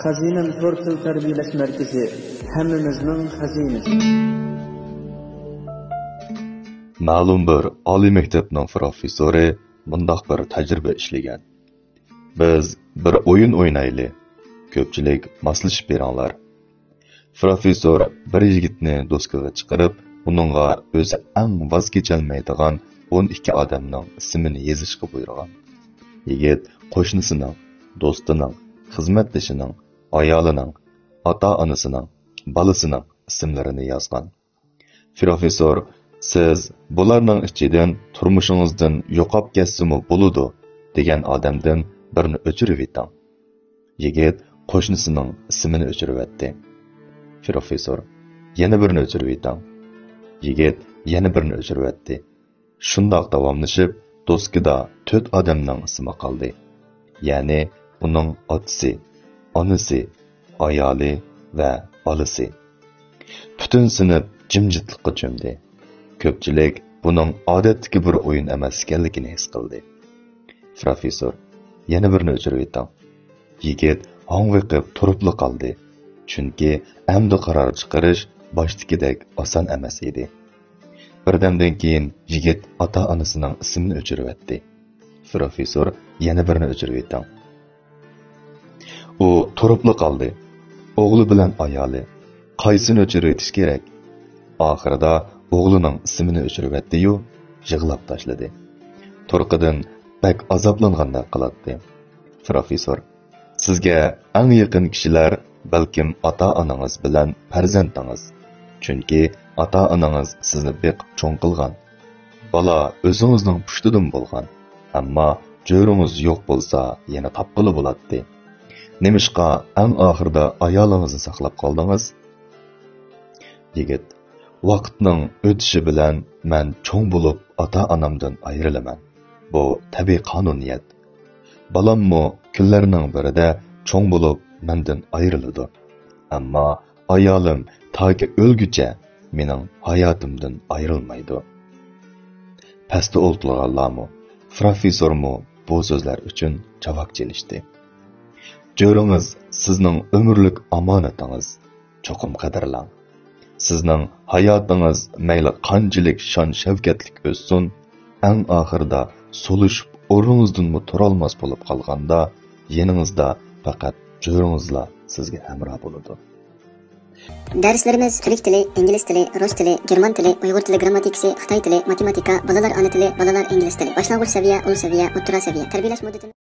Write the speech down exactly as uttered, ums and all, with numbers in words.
خەزىنەم تور تىل تەربىيەلەش مەركىزى، ھەممىمىزنىڭ خەزىنىسى. مەلۇم بىر ئالىي مەكتەپنىڭ پروفېسسورى مۇنداق بىر تەجرىبە ئىشلىگەن. بىز بىر ئويۇن ئوينايلى. كۆپچىلىك ماسلىشىپ بېرىڭلار. پروفېسسور بىر يىگىتنى دوسكىغا چىقىرىپ، ئۇنىڭغا ئۆزى ئەڭ ۋاز كېچەلمەيدىغان ئون ئىككى ئادەمنىڭ ئىسمىنى يېزىشقا بۇيرۇغان. يىگىت قوشنىسىنىڭ، دوستىنىڭ، خىزمەتدىشىنىڭ، ئايالىنىڭ، ئاتا-ئانىسىنىڭ، بالىسىنىڭ ئىسىملىرىنى يازغان. پروفېسسور، سىز بۇلارنىڭ ئىچىدىن تۇرمۇشىڭىزدىن يوقاپ كەتسىمۇ بولىدۇ، دېگەن ئادەمدىن بىرنى ئۆچۈرۈۋېتىڭ. يىگىت قوشنىسىنىڭ ئىسمىنى ئۆچۈرۈۋەتتى. پروفېسسور، يەنە بىرنى ئۆچۈرۈۋېتىڭ. يىگىت يەنە بىرنى ئۆچۈرۈۋەتتى. شۇنداق داۋاملىشىپ، دوسكىدا تۆت ئادەمنىڭ ئىسمى قالدى. يەنى ئۇنىڭ ئاتىسى، ئانىسى، ئايالى ۋە بالىسى. پۈتۈن سىنىپ جىمجىتلىققا چۆمدى. كۆپچىلىك بۇنىڭ ئادەتتىكى بىر ئويۇن ئەمەس ئىكەنلىكىنى ھېس قىلدى. پروفېسسور، يەنە بىرنى ئۆچۈرۈۋېتىڭ. يىگىت ھاڭۋېقىپ تۇرۇپلا قالدى. چۈنكى ئەمدى قارار چىقىرىش باشتىكىدەك ئاسان ئەمەس ئىدى. بىردەمدىن كېيىن يىگىت ئاتا-ئانىسىنىڭ ئىسمىنى ئۆچۈرۈۋەتتى. پروفېسسور، يەنە بىرنى ئۆچۈرۈۋېتىڭ. ئۇ تۇرۇپلا قالدى. ئوغلى بىلەن ئايالى. قايسىنى ئۆچۈرۈۋېتىش كېرەك؟ ئاخىرىدا ئوغلىنىڭ ئىسمىنى ئۆچۈرۈۋەتتى-يۇ، يىغلاپ تاشلىدى. تۇرقىدىن بەك ئازابلانغاندەك قىلاتتى. پروفېسسور، سىزگە ئەڭ يېقىن كىشىلەر بەلكىم ئاتا-ئانىڭىز بىلەن پەرزەنتىڭىز. چۈنكى ئاتا-ئانىڭىز سىزنى بېقىپ چوڭ قىلغان. بالا ئۆزىڭىزنىڭ پۇشتىدىن بولغان. ئەمما جۆرىڭىز يوق بولسا يەنە تاپقىلى بولاتتى. نېمىشقا ئەڭ ئاخىرىدا ئايالىڭىزنى ساقلاپ قالدىڭىز؟ يىگىت، ۋاقىتنىڭ ئۆتۈشى بىلەن مەن چوڭ بولۇپ ئاتا-ئانامدىن ئايرىلىمەن. بۇ تەبىئىي قانۇنىيەت. بالاممۇ كۈنلەرنىڭ بىرىدە چوڭ بولۇپ مەندىن ئايرىلىدۇ. ئەمما ئايالىم تاكى ئۆلگۈچە مېنىڭ ھاياتىمدىن ئايرىلمايدۇ. پەستە ئولتۇرغانلارمۇ، پروفېسسورمۇ بۇ سۆزلەر ئۈچۈن چاۋاك چېلىشتى. جۆرىڭىز سىزنىڭ ئۆمۈرلۈك ئامانىتىڭىز، چوقۇم قەدىرلەڭ. سىزنىڭ ھاياتىڭىز مەيلى قانچىلىك شان-شەۋكەتلىك ئۆتسۇن، ئەڭ ئاخىرىدا سولۇشۇپ ئورنىڭىزدىنمۇ تۇرالماس بولۇپ قالغاندا، يېنىڭىزدا پەقەت جۆرىڭىزلا سىزگە ھەمراھ بولىدۇ. دەرسلىرىمىز تۈرك تىلى، ئىنگلىز تىلى، رۇس تىلى، گېرمان تىلى، ئۇيغۇر تىلى گىرامماتىكىسى، خىتاي تىلى، ماتېماتىكا، بالىلار ئانا تىلى، بالىلار ئىنگلىز تىلى، باشلانغۇچ سەۋىيە، ئۇل سەۋىيە، ئوتتۇرا سەۋىيە. تەربىيەلەش مۇددىتىنى